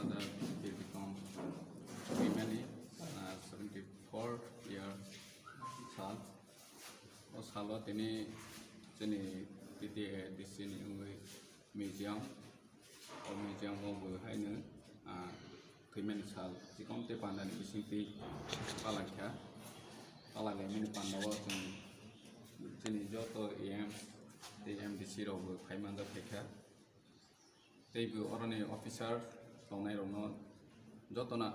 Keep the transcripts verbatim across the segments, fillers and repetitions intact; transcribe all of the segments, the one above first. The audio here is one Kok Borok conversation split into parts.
Raja Bir Bikram Bhimani, ah, seventy four year sal. O salo tini chini T T A D C ni wngwi museum, o museum o bo haino, ah, thwimani sal chikom tei pandani bisingtwi palaikha. Palailaimani pandao chwng chini joto A M tei M D C rok bo phai manjak phaikha. Tei bo oroni officer tongnairokno jotono,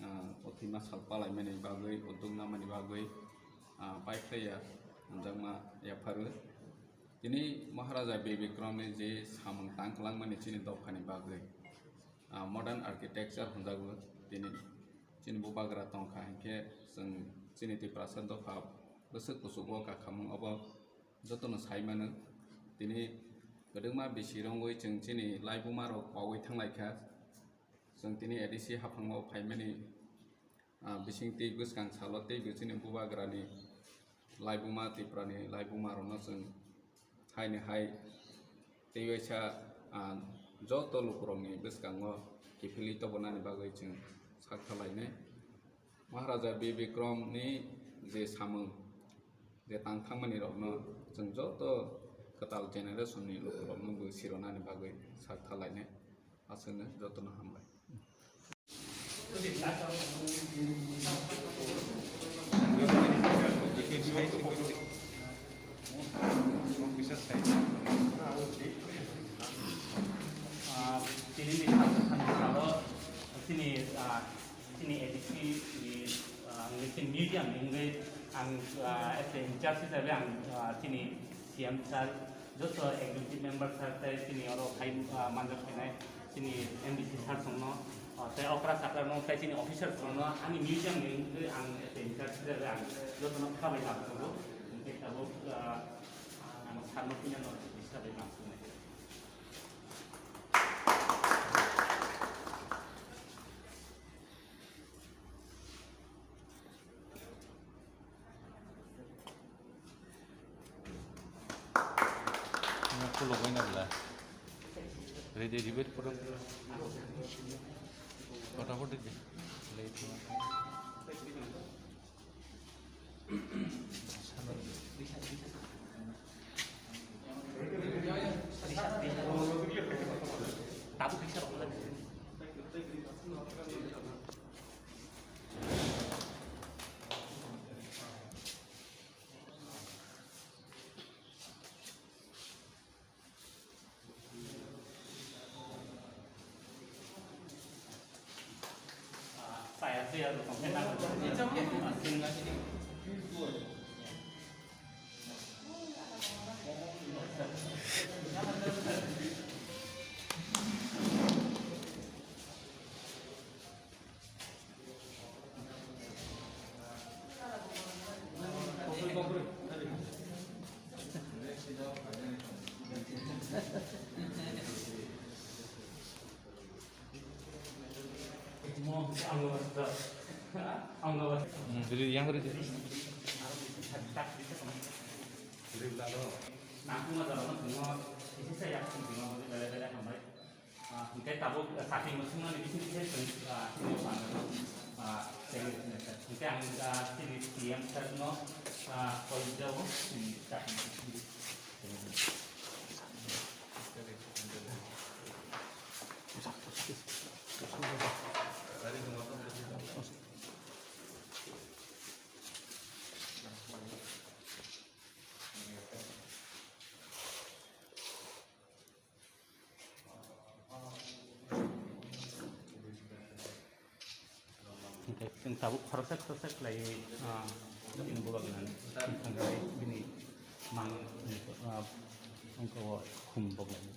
ah, o thwima sal palaimani bagwi, o duknamani bagwi, ah, paikhlaiya, hamjakma yapharwi. Tini Maharaja Bir Bikramni je samung tang kwlangmani chini dophani bagwi, ah, modern architecture hwnjago. Tini chini bubagra tongkha hinkhe chwng chini Tiprasa dopha bwswk kuchugo kakhamung obo jotono sai mano. Tini kwdwkma bisi rwngwi chwng chini laibuma rok paui thanglaikha. Chwng tini A D C haphango phaimani, ah, bisingtwi bwskang salo teibo chini bubagrani laibuma, Tiprani laibuma rokno chwng haini hai tei waisa, ah, joto lukurokni bwskango kiphilwi tobonani bagwi chwng sak thalainai. Maharaja Bir Bikramni je samung, je tang thangmani rokno chwng joto kwtal generation ni lukurokno bo sironani bagwi sak thalainai. Aswkno jotono hambai. Ah, tini ni salo, tini, ah, Chini A D C ni, ah, ang chini museum ni wngwi ang, ah, as a in charge hisabe ang, ah, chini C M sir, joto executive member sir tei chini oro phai, ah, manjak phainai chini M D C sir songno, ah, tei okra sakra no tei chini officer songno ani museum ni wngwi ang as a in charge hisabe ang jotono khabai labsugo. Hwnkhe tabuk, ah, ang sir no puila no hisabe labsugnai. Ready, ready, photo. Photo, photo. Late. Hmm, jadi yang tadi. Ah, hwnkhe tabuk, ah, sakni mwswknani bising khe chwng, ah, chini panda, ah, tei, hwnkhe ang, ah, chini C M sir no, ah, koi jao, chini sakni bising. Hwnkhe chwng tabuk khoroksa khoroksa khlaiwi, ah, chini bubagrani thangwi bini mang, ah, wngkha o khum boglai.